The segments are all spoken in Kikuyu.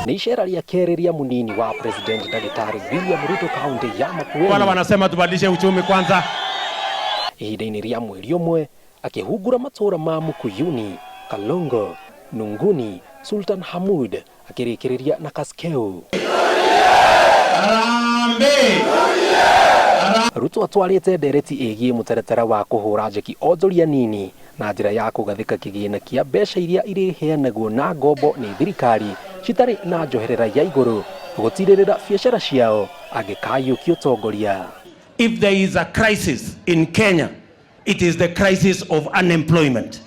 Nĩ icera rĩa kerĩ rĩa mũnini wa President Ndagĩtarĩ William Ruto kaunti ya Wale Makueni. Wanasema tubadilishe uchumi kwanza. Ihinda-inĩ rĩa mweri ũmwe akĩhungura matũũra ma Mukuyuni, Kalongo, Nunguni, Sultan Hamud akĩrĩkĩrĩria na Kaskeu. Ruto atwarĩte ndereti ĩgiĩ mũtaratara wa kũhũra njeki onjoria nini na njĩra ya kũgathĩka kĩgĩna kĩa mbeca iria irĩheanagwo na ngombo nĩ thirikari citarĩ na njoherera ya igũrũ gũtirĩrĩra biacara ciao angĩkayũkia ũtongoria. If there is a crisis in Kenya, it is the crisis of unemployment.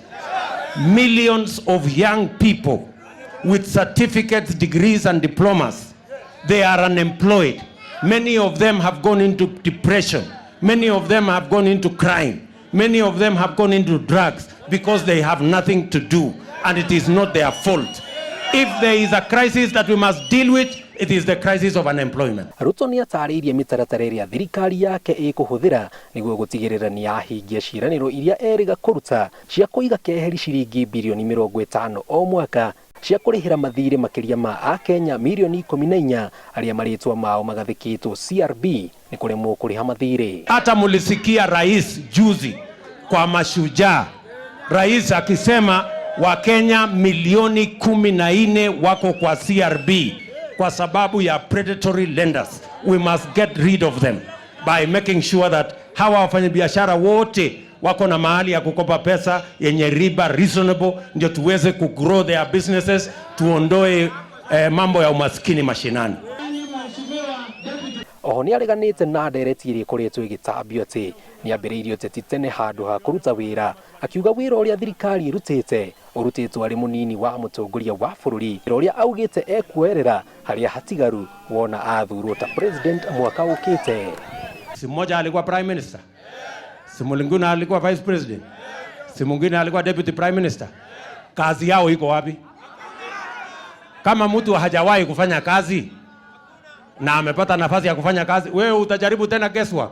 Millions of young people with certificates, degrees, and diplomas, they are unemployed. Many of them have gone into depression. Many of them have gone into crime. Many of them have gone into drugs because they have nothing to do, and it is not their fault. If there is a crisis that we must deal with, it is the crisis of unemployment. Ruto nĩ atarĩirie mĩtaratara ĩrĩa thirikari yake ĩkũhũthĩra nĩguo gũtigĩrĩra nĩ yahingia ciĩranĩro iria erĩga kũruta cia kũiga keheri ciringi birioni 50 o mwaka cia kũrĩhĩra mathirĩ makĩria ma akenya mirioni 14 arĩa marĩtwa mao magathĩkĩtwo CRB nĩ kũremwo kũrĩha mathirĩ. Hata mulisikia rais juzi kwa Mashujaa, rais akisema Wakenya milioni 14 wako kwa CRB kwa sababu ya predatory lenders. We must get rid of them by making sure that hawa wafanyabiashara wote wako na mahali ya kukopa pesa yenye riba reasonable, ndio tuweze kugrow their businesses, tuondoe mambo ya umaskini mashinani. Oho nĩ areganĩte na ndereti ĩrĩa ĩkoretwo ĩgĩtambio atĩ nĩ ambĩrĩirie ũteti tene handũ ha kũruta wĩra, akiuga wĩra ũrĩa thirikari ĩrutĩte ũrutĩtwo arĩ mũnini wa mũtongoria wa bũrũri, wĩra ũrĩa augĩte ekuoerera harĩa hatigaru wona athurwo ta president mwaka ũkĩte. Si mmoja alikuwa prime minister, si mwingine alikuwa vice president, si mwingine alikuwa deputy prime minister. Kazi yao iko wapi? Kama mtu hajawahi kufanya kazi na amepata nafasi ya kufanya kazi, wewe utajaribu tena guesswork?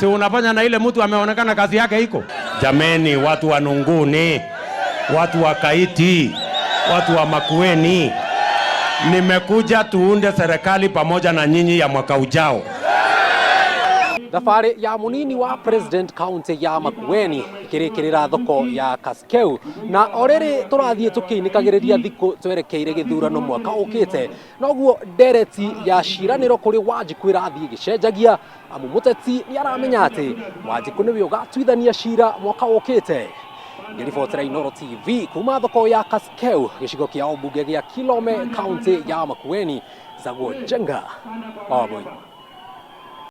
Si unafanya na ile mtu ameonekana kazi yake iko? Jameni, watu wa Nunguni, watu wa Kaiti, watu wa Makueni, nimekuja tuunde serikali pamoja na nyinyi ya mwaka ujao. Thabarĩ ya mũnini wa president kaunti ya Makueni ĩkĩrĩkĩrĩra thoko ya Kaskeu, na o rĩrĩ tũrathiĩ tũkĩinĩkagĩrĩria thikũ twerekeire gĩthurano mwaka ũkĩte, noguo ndereti ya ciĩranĩro kũrĩ Wanjikũ ĩrathiĩ ĩgĩcenjagia, amu mũteti nĩ aramenya atĩ Wanjikũ nĩwe ũgatuithania cira mwaka ũkĩte. Ngĩribotera Inooro TV kuma thoko ya Kaskeu, gĩcigo kĩa ũmbunge gĩa Kilome, kaunti ya Makueni, Zaguo Njenga, Wambui.